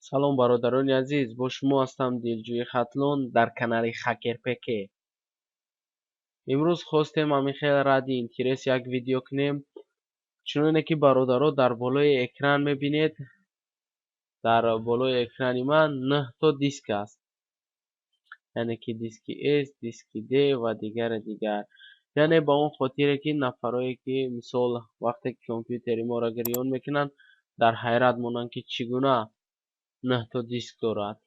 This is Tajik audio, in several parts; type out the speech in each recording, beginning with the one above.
Салом, бародарони азиз, бо шумо ҳастам Дилҷӯи Хатлон дар канали Хакер ПК. Имрӯз хостем ҳамин хел ради интерес як видео кунем. Чуноне ки, бародаро, дар болои экран мебинед, дар болои экрани ман нӯҳ то диск аст, яъне ки диски S, диски D ва дигари дигар. Яъне ба он хотире ки нафарое ки, мисол, вақте ки компютери моро гирён мекунанд, дар ҳайрат монанд, ки чӣ гуна нӯҳто диск дорад.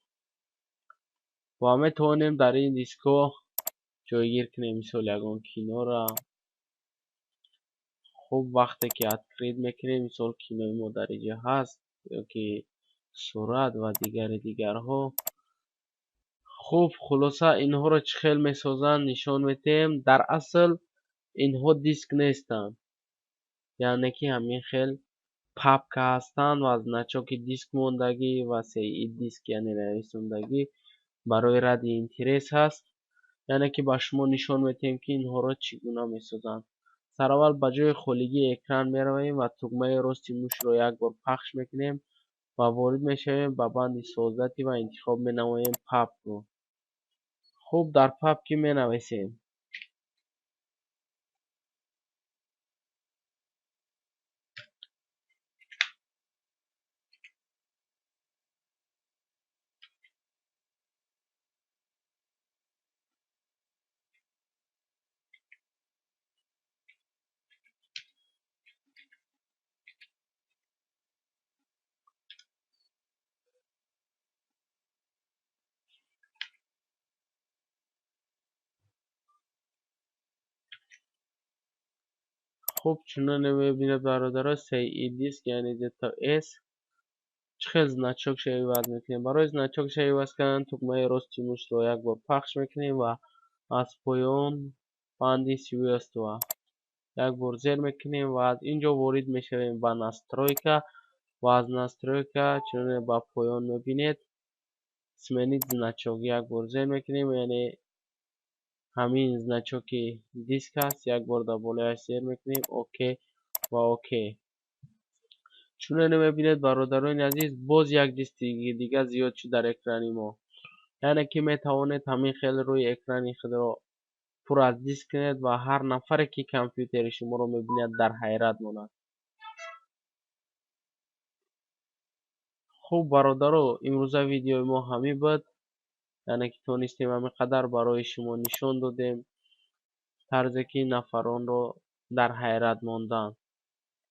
Ва метавонем дар ин дискҳо ҷойгир кунем, мисол, ягон киноро. Хуб, вақте ки открыть мекунем, мисол, кинои мо дар инҷа ҳаст ёки сурат ва дигари дигарҳо. Хуб, хулоса, инҳоро чӣ хел месозанд, нишон медиҳем. Дар асл инҳо диск нестанд, яъне ки ҳамин хел папка ҳастанд ва значоки диск мондагӣ ва C диск, яъне нависондагӣ, барои ради интерес ҳаст. Яъне ки ба шумо нишон медиҳем, ки инҳоро чӣ гуна месозанд. Сараввал ба ҷои холигии экран меравем ва тугмаи рости мушро як бор пахш мекунем ва ворид мешавем ба банди создать ва интихоб менамоем папку. Хуб, дар папки менависем Хуб, чуноне мебинед, бародаро, C диск, яъне дто S. Чӣ хел значокша иваз мекунем? Барои значокша иваз кардан тугмаи рости мушро як бор пахш мекунем ва аз поён банди свойства як бор зер мекунем ва аз ин ҷо ворид мешавем ба настройка ва аз настройка, чуноне ба поён мебинед, сменить значок як бор зер мекунем, яъне ҳамин значоки диск аст, як бор дар болояш зер мекунем, окей ва окей. Чуноне мебинед, бародарони азиз, боз як диски дигар зиёд шуд дар экрани мо. Яъне ки метавонед ҳамин хел рӯи экрани худро пур аз диск кунед ва ҳар нафаре ки компютери шуморо мебинад, дар ҳайрат монад. Хуб, бародаро, имрӯза видеои мо ҳамин буд. Яъне ки тонистем ҳамин қадар барои шумо нишон додем, тарзе ки нафаронро дар ҳайрат монданд.